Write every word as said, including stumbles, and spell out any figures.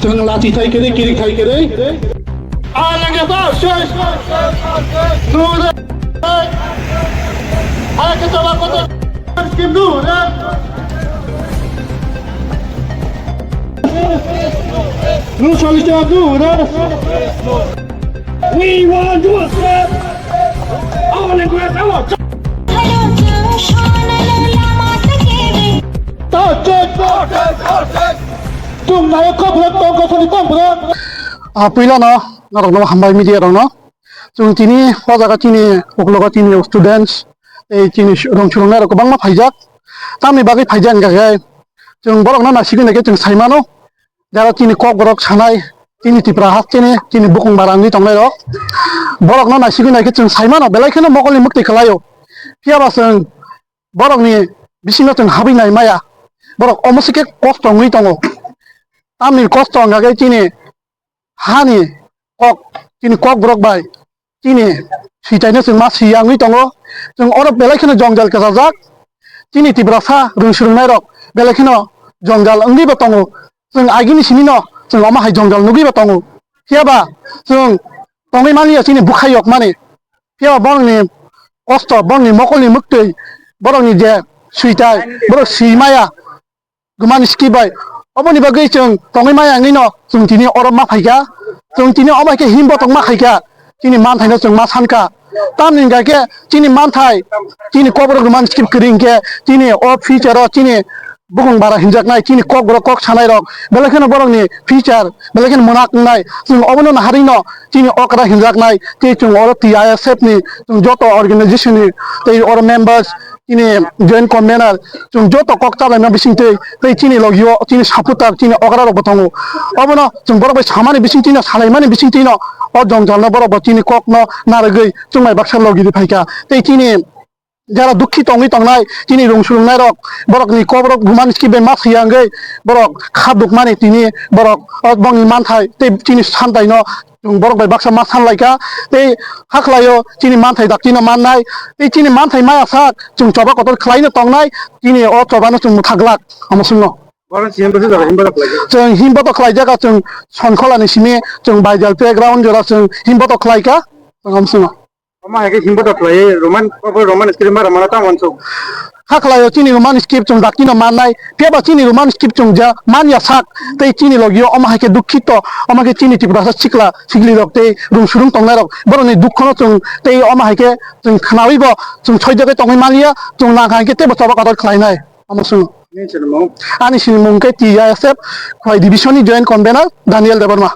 Thang lachi thai kere, kirik thai kere. Alangya ta, shoi. Nure. Hai ke taba koto. Kim nure. Lu soli cha nure. We want justice. All in Great Power. Hello, Joshua. Chwng nayo kho borok tong kosoni tong borok. Ah, puila no norok no hambai media rok no. Chwng tini o jaga chini uklogo chini students tei chini rong chwrwng nai rok kwbangma phaijak. Tamni bagwi phaijak hwnkha khe chwng borok no naisigwi nai khe chwng sai mano. Jara chini kok borok sanai chini Tripura hasteni chini bukung bara wngwi tongnai rok. Borok no naisigwi nai khe chwng sai mano belai kheno mokol ni mwktwi kwlaio. Phiya ba chwng borokni bisingo chwng habwi nai maya, borok omo se khe kosto wngwi tongo. Tamni kosto wngkha khe chini hani kok, chini kok borok bai chini switaino chwng ma swi ya wngwi tongo. Chwng oro belai kheno jwngjal kwchajak. Chini Tiprasa rwng swrwngnairok belai kheno jwngjal wngwibo tongo. Chwng agini simino chwng omo hai jwngjal nugwibo tongo. Phiya ba chwng tongwi manya chini bwkhayok mani. Phiya ba borokni kosto, borokni mokolni mwktwi, borokni je switai, borok swi maya, gumani skip bai. Oboni bagwi chwng tongwi maya wngwi no chwng tini oro ma phaikha. Chwng tini omo hai khe himbo tongma khaikha. Chini manthaino chwng ma sankha. Tamni hwnkha khe chini manthai, chini kok borok gumani skip kwrwi hwnkhe chini o future o chini bukung bara hinjaknai, chini kok borok kok sanai rok, belai kheno borokni future belai kheno mwnak wngnai. Chwng obono naharwi no chini okra hinjaknai, tei chwng oro T I S F ni chwng joto organization ni tei oro members, chini joint convener, chwng joto kok chablaima bisingtwi tei chini logio chini supporter, chini okra rok bo tongo. Obono chwng borok bai samani bisingtwi no, salaimani bisingtwi no o jongjalno borok bo chini kokno narwgwi chwng bai baksa logi rwi phaikha. Tei chini jara dukhi tongwi tongnai, chini rung surungnai rok, borokni kok borok gumani skip bai ma swi ya wngwi borok kha dukmani tini borok o bongni manthai tei chini santaino chwng borok bai baksa ma sanlaikha. Tei hakhlaio chini manthai daktino mannai, tei chini manthai maya sak chwng choba kotor khlaino tongnai, chini o chobano chwng mwthak glak omo swngno. Bono chini bwswk jaga himba rok khlaijak? Chwng himba to khlaijak, chwng Sonkholani simi chwng Baidal playground jora chwng himba to khlaikha, chwng omo swngno. Omo hai khe himba to khlaiwi Roman, obo Roman script ma rwmano tamo uansuk. Kha khlaio chini Roman script chwng dakti no mannai, phiya ba chini Roman script chwng ja man ya sak, tei chini logio omo hai khe dukhito, omo khe chini Tiprasa sikla sikli rok tei rung surung tongnai rok, borokni dukhono chwng tei omo hai khe chwng khnaui bo chwng soijakgwi tongwi man ya, chwng nang hai khe teibo choba kotor khlainai, omo swng. Nini sinimung? Ani sinimung khe T I S F Khwai division ni joint convener Daniel Debbarma.